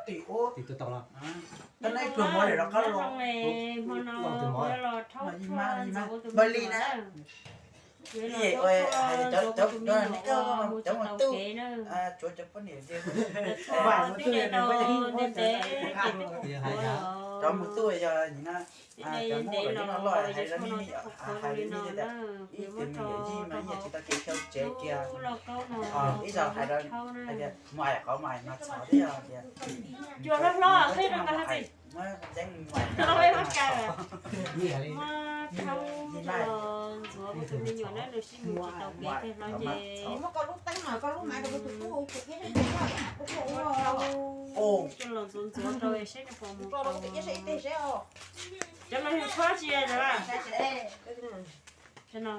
Tim ub, tim tus tau los. Tau nai pluag mov lawm rov qab los. Hmo no los rhaub tshuaj ntxuav ua tus me nyuam na. Ib yam ua cov mus tsis tau kev na. Tsuav cov poj niam tias, tib daim no ntev ntev ces twb qhuav los. Cov mus tuaj yog nim no, cov ntev los hais rau me me, hais li no na, ib tus me nyuam yij mas ib yam tsis tau kev xyaw tsev kiag. Ib zaug hais rau hais tias mus ais qhov mas mas txhov thiab tias cua hlob hlob qhib rau nqa hais txi. Muab thaub ntxuav kuv tus me nyuam na, nws sib mus tsis tau kev tiag hlob ces muab koj lub teeb no, koj lub maiv rau kuv tus tub, kuv thiab kuv tub ua thaub coj los ntxuav ntxuav rau saib nws puas mus tau. Cov no yog tshuab tsi a? Cov no,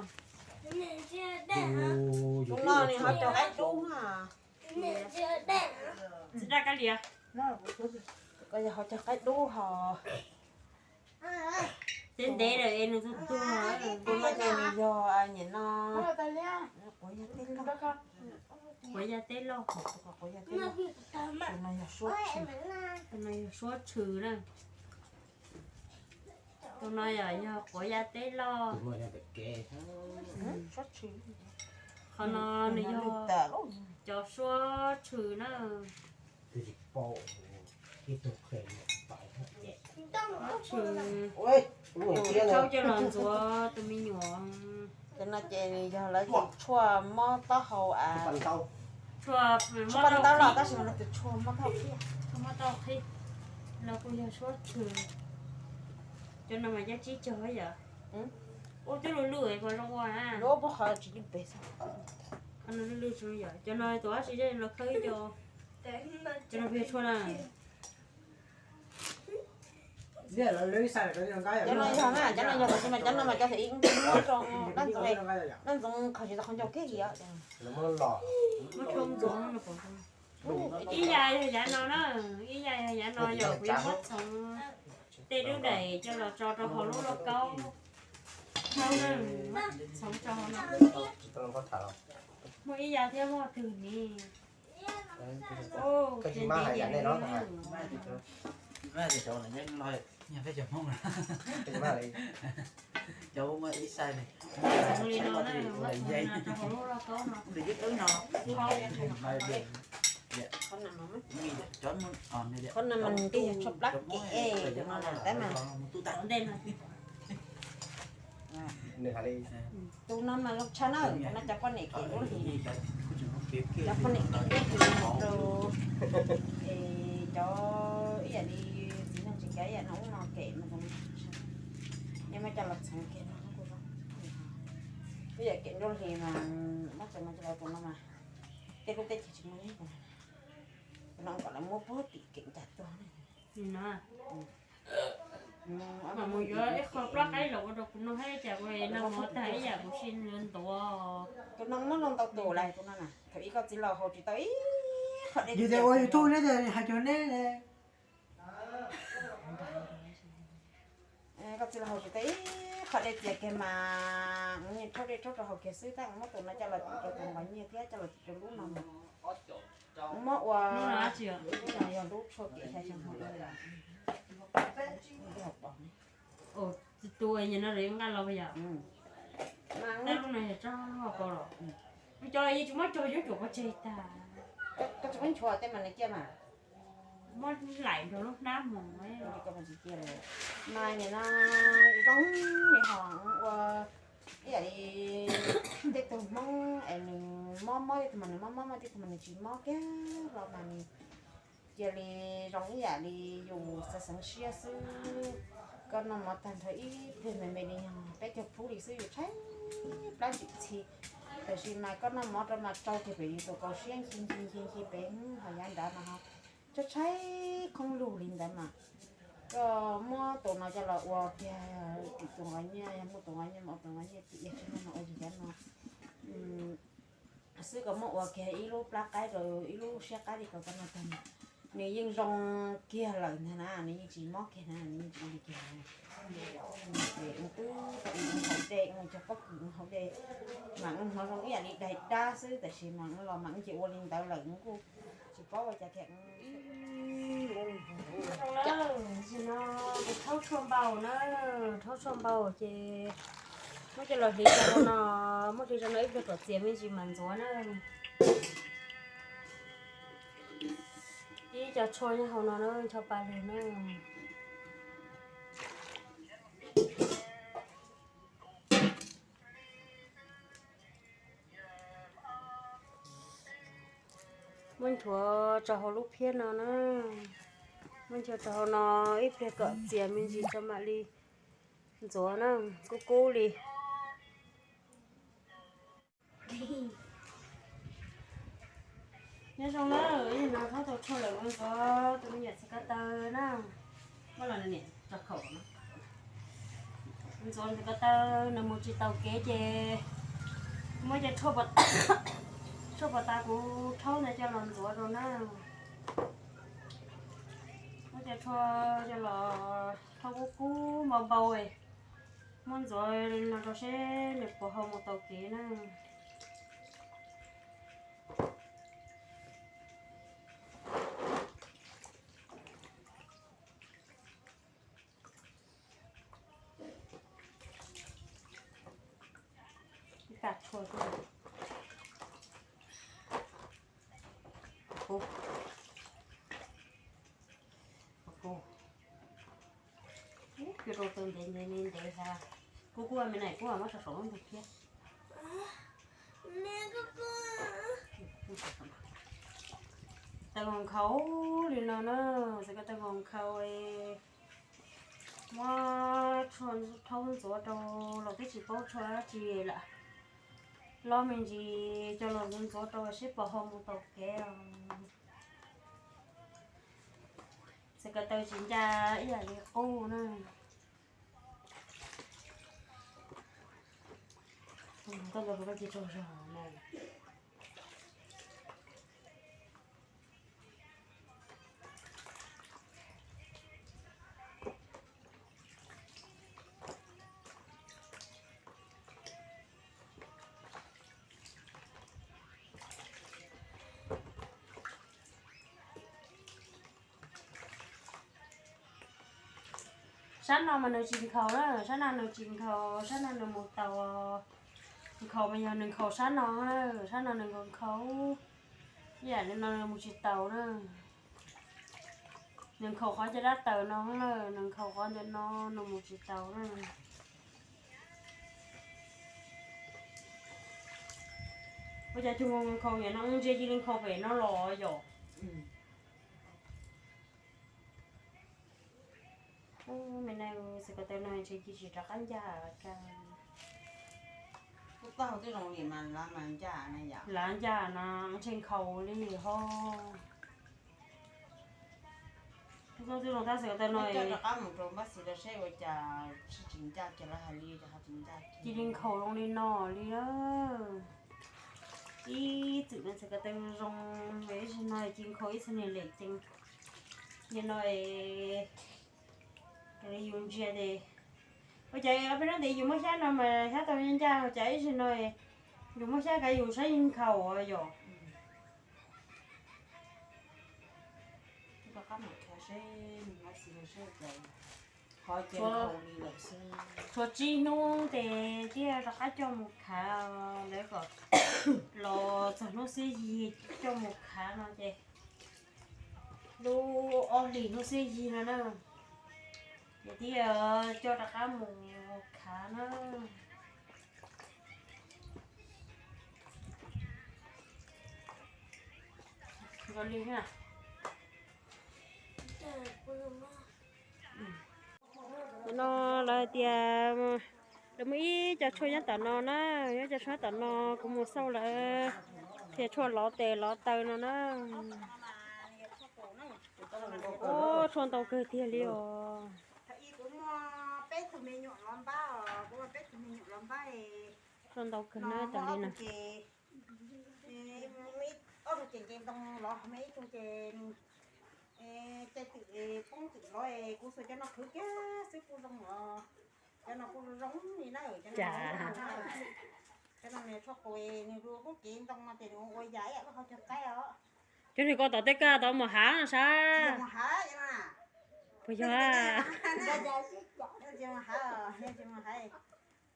tus no nws ho cog qaib dub na. Txiv daj kab lias. Koj yog ho cog qaib dub ho. Ntev ntev lawm es nws tuag tuag. Tus no ces nws yog nyem no, quav yaj teb loj, quav yaj teb loj, quav yaj teb loj. Tus no yog suab tshwm, tus no yog suab tshwm na. Tus no yog, yog quav yaj teb loj. Qhov no nws yog cov suab tshwm na. Tshwm, thaub coj los ntxuav tus me nyuam. Cov no ces nws yog lawv tus tshuaj mob taub hau a. Tshuaj mob taub hau los tab sis mas lawv tus tshuaj mob taub hau qhib, mob taub hau qhib. Los kuj yog suab tshwm. Cov no mas cov tsib caug yom. Ua twb lwj lwj ko zoo ua na. Lub pub qhov tsis lwj pes xwb. Qhov no lwj lwj tsis yom. Cov no tus dab tsi los khawb ib co. Cov no pes tshuaj na. Cov no yog na, cov no yog tab sis mas cov no mas cov thaum ub muab rau dab ntxoov, dab ntxoov khaws tsis tau qhov ncauj kiag li os. Ib yam yog yav no na, ib yam yog yav no yog kuv yuav muab txhoov tej dub daim coj los tso rau hauv lub lauj kaub. Txhoov tso hauv no. Muaj ib yam thiab muaj twg ni. Cov ua muaj ib sai ne, txhoov li no na, txhoov rau hauv lub lauj kaub no. Qhov no mas nws twb yog tshuaj plab kev, tus no na tab mas. Tus no mas zoo tshaj na, tus no cov poj niam kev nruab hlis, cov poj niam kev nruab hlis rau, es cov ib yam li txiv neej tsis kav ib yam no ub no kev mas zoo tshaj. Yog muab coj los txhoov kiag no, ib yam kev nruab hlis mas muab txhoov mas coj los tus no mas tej lub teb chaws tsis muaj nyiaj tus no, tus no kom lawv muab puag tim kev ncas tuag na. Mus yuav ib qho plab qaib los ua rau kuv noj thiab cas kuv noj mov tag ib yam kuv sib ntuav. Tus no muab noj ntau tus lawm tus no na, thaum ub koj txiv laus haus tsis tau ib qho dej. Yus tias ua YouTube neb hais rau neb. Koj txiv laus haus tsis tau ib qho dej txias kiag mas nyiaj rhaub dej rhaub rau haus kiag xwb, tab muab tus no coj los rau tus nqos nyiaj thiab coj los rau lub no mas muab ua, yog lub tshuaj kev xya xyoo hauv. Tus nyiam no yog nqaj los yom. Lub no yog tsob hauv paus los. Cov yeej tsis muab cog yuav cuam pov tseg tag. Koj tsis muab nchuav tej mas nws ciaj mas. Muab laim nrog lub hnab mus. Mas nim no zoo li ho ua ib yam li tej tug Hmoob es nws mob mob, tej tug mas nws mob mob, tej tug mas nws tsis mob kiag los mas nws cia li zoo ib yam li yus xav xeev siab xwb. Koj noj mov tag nrho ib pliag me me li yog peb caug phub li xwb yus tshaib plab ntsim txhi. Tiam sis mas koj noj mov rau mas tsau kiag pem yus tus kaus siab nchi nchi nchi nchi pem ho yav nrad mas ho tshaib tshaib khoob lug li ntawd mas koj muab tus no coj los ua kiag tim tus nqos nyiaj, yog muaj tus nqos nyiaj mas ua tus nqos nyiaj tim, yog tsis muaj mas ua yus cov no xwb. Koj muab ua kiag ib lub plab qaib rau ib lub siab qaib li ko koj noj tag nws yeej zoo kiag lawm ntag na, nws yeej tsis mob kiag na, nws yeej tsis li kiag na. Twb tau ib hauv dej, cog pob kws hauv dej mas hnov zoo ib yam li daig dab xwb, tiam sis mas los mas ces ua li ntawd lawm kuj tsis paub ua cas thiab. Zoo na, tab sis no kuv rhaub tshuaj npaum na, rhaub tshuaj npaum ces muab coj los hliv rau hauv no, muab hliv rau no ib pliag kom txias me ntsis mam ntxuav na. Ib co tshuaj nyob hauv no na, ncho pa lug na. Muab nchuav rau hauv lub phiab no na, muab nchuav rau hauv no ib pliag kom txias me ntsis tso mam li ntxuav na, kub kub li. Nyob zoo na, ib no thaub tau tshuaj lawm mus ntxuav tus me nyuam txiv ko taw na. Muab los niam tso khaum no. Ntxuav txiv ko taw nws mus tsis taus kev ces muab cov tshuaj pos tas kuv rhaub ntawd coj los ntxuav rau na. Muab cov tshuaj coj los rhaub kub kub npau npau, muab ntxuav li no rau seb nws puas ho mus taus kev na. Ib tag tshuaj xwb. Kub, kub rau taw ntev ntev ntev ntev ha. Kub kub me na, kub muab tso saum lub ntug thiab. Taw nkhaus li no na, txiv ko taw nkhaus nkhaus, muab tshuaj thaub ntxuav rau los twb tsis paub tshuaj dab tsi lawm. Lob me ntsis coj los ntxuav rau seb puas ho mus taus kev os. Txiv ko taw tsis ncaj ib yam li qub na. Tau los kuv cia tsaug zog na. Sab no mas nws tsis nkhaus na, sab no nws tsis nkhaus, sab no nws mus taus. Nkhaus mas yog nws nkhaus sab no na, sab no nws nkhaus nkhaus, ib yam li no nws mus tsis taus na. Nws nkhaus qhov ncauj dab taws no na, nws nkhaus qhov ntawm no nws mus tsis taus na. Ua cas cug nkhaus yam no ntsia cia li nkhaus pem no los yom. Me na, txiv ko taw no ntshe cia tsis rov qab ncaj cas. Lav ncaj na, ntshe nkhaus li ho. Txoj twb zoo tab txiv ko taw no rov qab mus rau npab xis lawv seb ua cas tsis ncaj kiag lawv hais li, cia li nkhaus zoo li no li. Ib txwm no txiv ko taw zoo, ib zaug no cia nkhaus ib txhia niag lem ceev. Nim no es yus ntsia ces ua cas peb hnub ntev yus muab xyab no mas xyab tau ncaj, ua cas ib zaug no yus muab xyab kav yus saib yeej nkhaus yom. Tshuav tsib hnub ces thiaj rov qab coj mus khav, lawv kom los txog hnub xiab yig coj mus khav no ces lub ob hlis hnub xiab yig no na, ces thiaj coj rov qab mus khav na. Li no lawv hais tias lawv muaj ib co tshuaj nyob tom no na, nyob co tshuaj nyob tom no kuv mus xauj lawv qhia tshuaj lov tes lov taw no na. Ub, tshuaj ntau kawg tiag li os. Tshuaj ntau kawg na, tam li no. Ob tug ces nce ntoo los, ib tug ces cai twm poob twm los, kuv xuas cov no khwv kiag xwb kuj zoo os. Cov no kuj zoo li na, cov no, cov no nws tshuaj qus, nws kuj kev ntoo no ces nws ua yam ib yam lub hauv caug qaib os. Cov niag ko tom tej kaj tod mus hav no sab. Mus hav, Ua yog, yog tsis mus hais, yog tsis mus hais.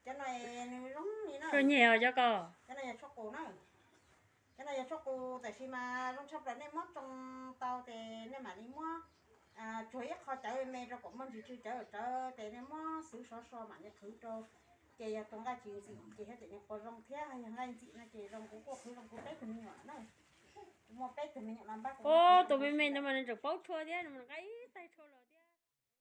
Cov no nws zoo li no, tshuaj nyiaj os cov ko. Cov no yog tshuaj qus na. Cov no yog tshuaj qus, tab sis mas zoo tshaj plaws nej muab tsoo tau ces nej mam li muab, tsuag ib qho cawv me rau kom muaj ntsis tsw cawv rawv ces nej muab xwb sov so mam li qhwv rau. Ces yog tus nqaij tsis ntxim ces thiaj tias nws quas zoo thiab, yog nqaij ntxim no ces zoo kuv kuj qhwv zoo kuv peb tug me nyuam na. Kuv muaj peb tug me nyuam no npab kuv. Tus me me ntawd mas nws tseem paub tshuaj thiab, nws mas nqa ib taig tshuaj los.